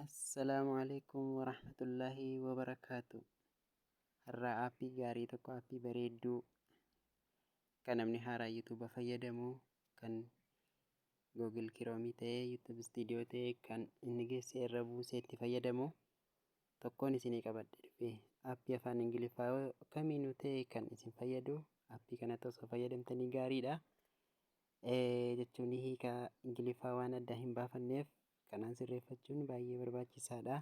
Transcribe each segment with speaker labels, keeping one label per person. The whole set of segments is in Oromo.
Speaker 1: Assalaamu alaikum warahmatullaahi wabarakaatu. Har'a aappii gaarii tokko, aappii bareedduu kan namni haaraa YouTube fayyadamu, kan Google Chrome ta'ee YouTube Studio ta'ee kan inni geessee irra buusee itti fayyadamu tokkoon isinii qabadhe dhufe. Aappii afaan Ingiliffaa kamiinuu ta'e kan isin fayyadu, aappii kanatti osoo fayyadamtanii gaariidha. Jechuun hiika Ingiliffaa waan adda hin baafanneef kanaan sirreeffachuun baay'ee barbaachisaadha.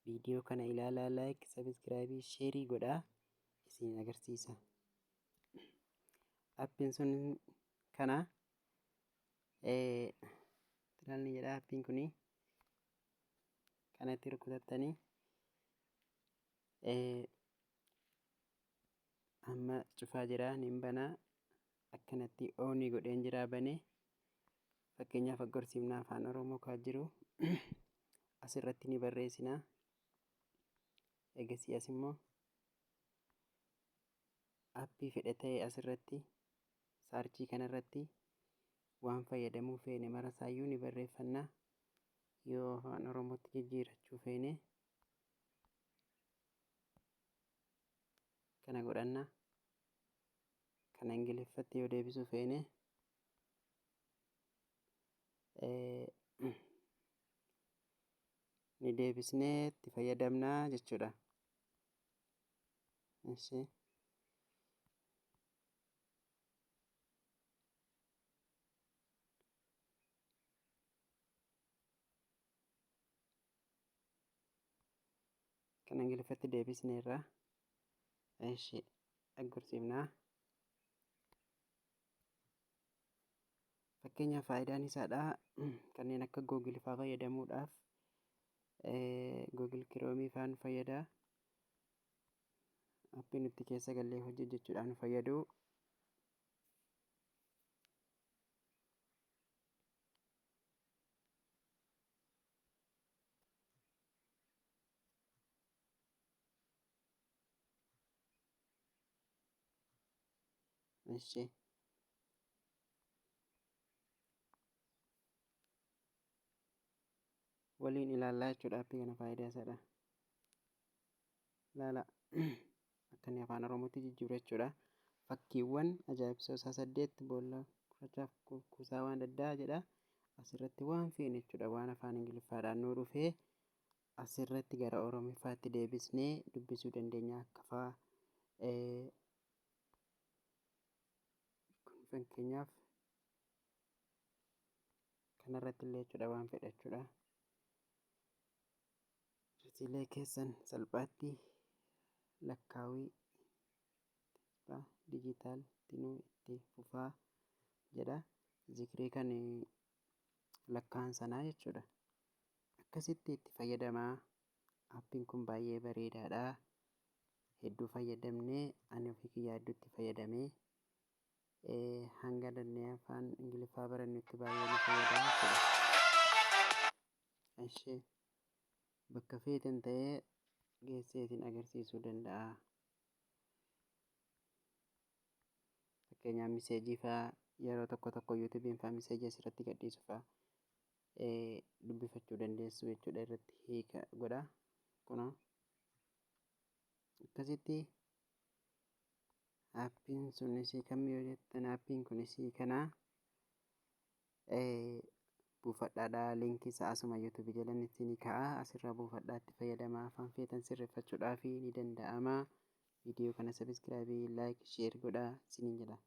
Speaker 1: Viidiyoo kana ilaalaa, like, subscribe, share godhaa, isin agarsiisa. Aappiin sun kana tilaalni jedha. Aappiin kuni kanatti rukutattanii amma cufaa jira, nin banaa. Akkanatti oonii godheen jira, bane. Fakkeenyaaf agarsiifnaa afaan Oromoo kaa jiru asirratti ni barreessina. Egasii as immoo aappii fedhe ta'e asirratti saarchii kanarratti waan fayyadamuu feene marasaayyuu ni barreeffanna. Yoo afaan Oromootti jijjiirachuu feene kana godhanna. Kana Ingiliffatti yoo deebisuu feene ni deebisnee itti fayyadamna jechuudha. Ishi. Kan Ingiliffatti deebisneerra. Ishi. Agarsiifna. Fakkeenyaaf faayidaan isaadha kanneen akka Google faa fayyadamuudhaaf, Google Chrome faa nu fayyada. Appii nutti keessa gallee hojii hojjechuudhaaf nu fayyadu. Ishi. Waliin ilaallaa jechuudha appii kana faayidaa isaadha. Ilaala, akka inni afaan Oromootti jijjiiru jechuudha. Fakkiiwwan ajaa'ibsoo isaa 8 boolla gurraachaaf kuusaa waan adda addaa jedha. Asirratti waan feene jechuudha, waan afaan Ingiliffaadhaan nuu dhufee asirratti gara Oromiffaatti deebisnee dubbisuu dandeenya. Akka fa'aa kun fakkeenyaaf kanarratti illee jechuudha waan fedha jechuudha. Risiilee keessan salphaatti lakkaawii diijitaal tinuu itti fufaa jedha. Zikrii kan lakkaa'an sanaa jechuudha. Akkasitti itti fayyadamaa. Aappiin kun baay'ee bareedaadha. Hedduu fayyadamnee, ani ofii kiyyaa hedduu itti fayyadamee, hanga dandeenye afaan Ingiliffaa barannutti baay'ee nu fayyada jechuudha. Ishee bakka feetan ta'ee geessee isin agarsiisuu danda'a. Fakkeenyaaf miseejii fa'aa yeroo tokko tokko yuutuubiin fa'aa miseejii asirratti gadhiisu fa'aa dubbifachuu dandeessu jechuudha, irratti hiika godha. Kunoo akkasitti aappiin sun isii kam yoo jettan, aappiin kun isii kana buufadhaadha. Liinkii isaa asuma yuutuubii jala ni ka'a, asirraa buufadhaa, itti fayyadamaa. Afaan feetan sirreeffachuudhaaf ni danda'ama. Viidiyoo kana sabiskiraabii, laayik, sheer godhaa isiniin jedha.